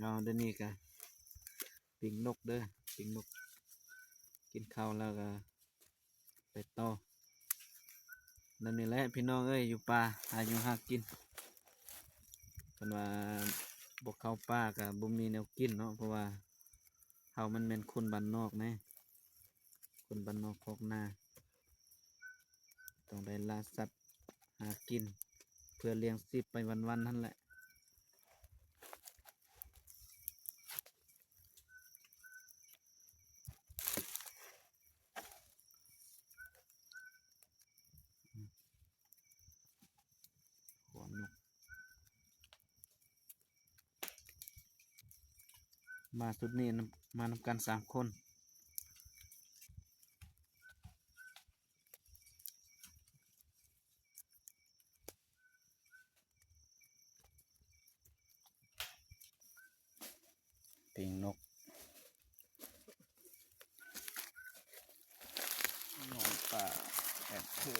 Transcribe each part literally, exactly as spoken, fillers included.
เอาเดี๋ยวนี้ก็ปิ้งนกเด้อ ปิ้งนก กินข้าวแล้วก็ไปต่อ นั่นนี่แหละพี่น้องเอ้ย อยู่ป่าหาอยู่หากิน เพิ่นว่าบ่เข้าป่าก็บ่มีแนวกินเนาะ เพราะว่าเฮามันแม่นคนบ้านนอกแหน่ คนบ้านนอกคอกนา ต้องได้ล่าสัตว์หากิน เพื่อเลี้ยงชีพไปวันๆ นั่นแหละ หัวนก มาชุดนี้นำ มานำกันสามคน ปิ้งนก นอนป่าแอบเถื่อ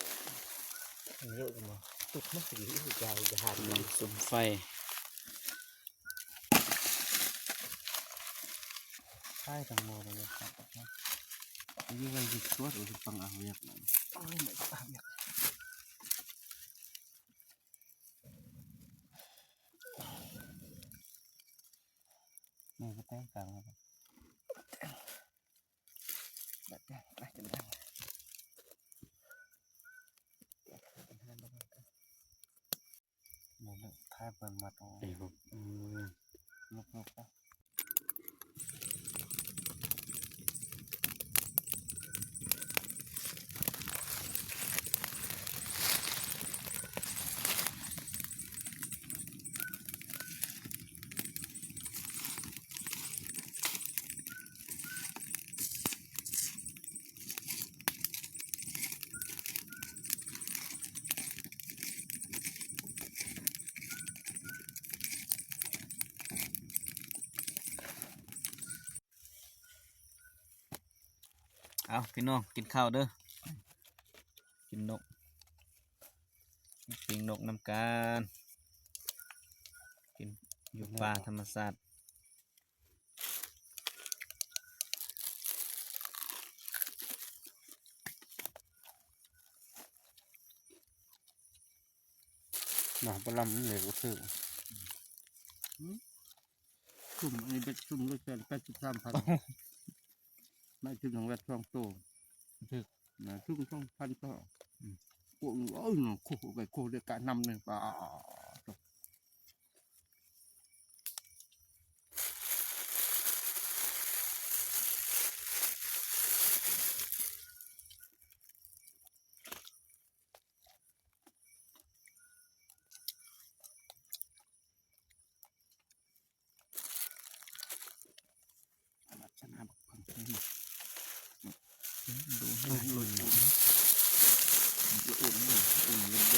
น เยอะจังวะ ตุกมันสีอีกยาวจะหาด นอนสุมไฟ ใช่จังเลยนะครับ อยู่ไว้ที่สวนหรือที่ปังอ่างเรียกนั่น โอ้ย ไม่ปังเนี่ย นี่ก็แต้งกลางแล้ว แบบนี้ไปกันได้ เดี๋ยวเลือกท้ายเปิดมาตรง ไอ้พวก อืม ลบๆ นะ เอาพี่น้องกินข้าวเด้อ กินนก ปิ้งนกนำกัน กินอยู่ป่าธรรมชาติ หนาปลาลำนี่เลยก็คือ อืม ซุ่มอันนี้เป็นซุ่มลูกแสนแปดสิบสามพัน ไม่ถึงของแรกสองตัว ถึก นะ ซุ่มสองพันต่อ อืม โอ้ย โอ้ย โคกไปโคกเดียวกะนำหนึ่งปลา ลักษณะบักเพิ่น อืม ดูให้หน่อย อุ่นๆ อุ่นๆ อุ่นๆ เย็นๆ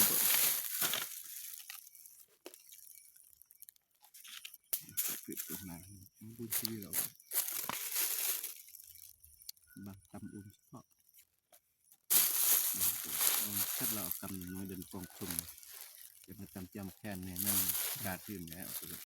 ปิดตรงไหน มันบุญชีเรา บางตำอุ่นเฉพาะ เสร็จแล้วเอากำน้อยเดินกองทุน จะมาตำจำแค่นเนี่ย นั่งกาดตื่นแล้ว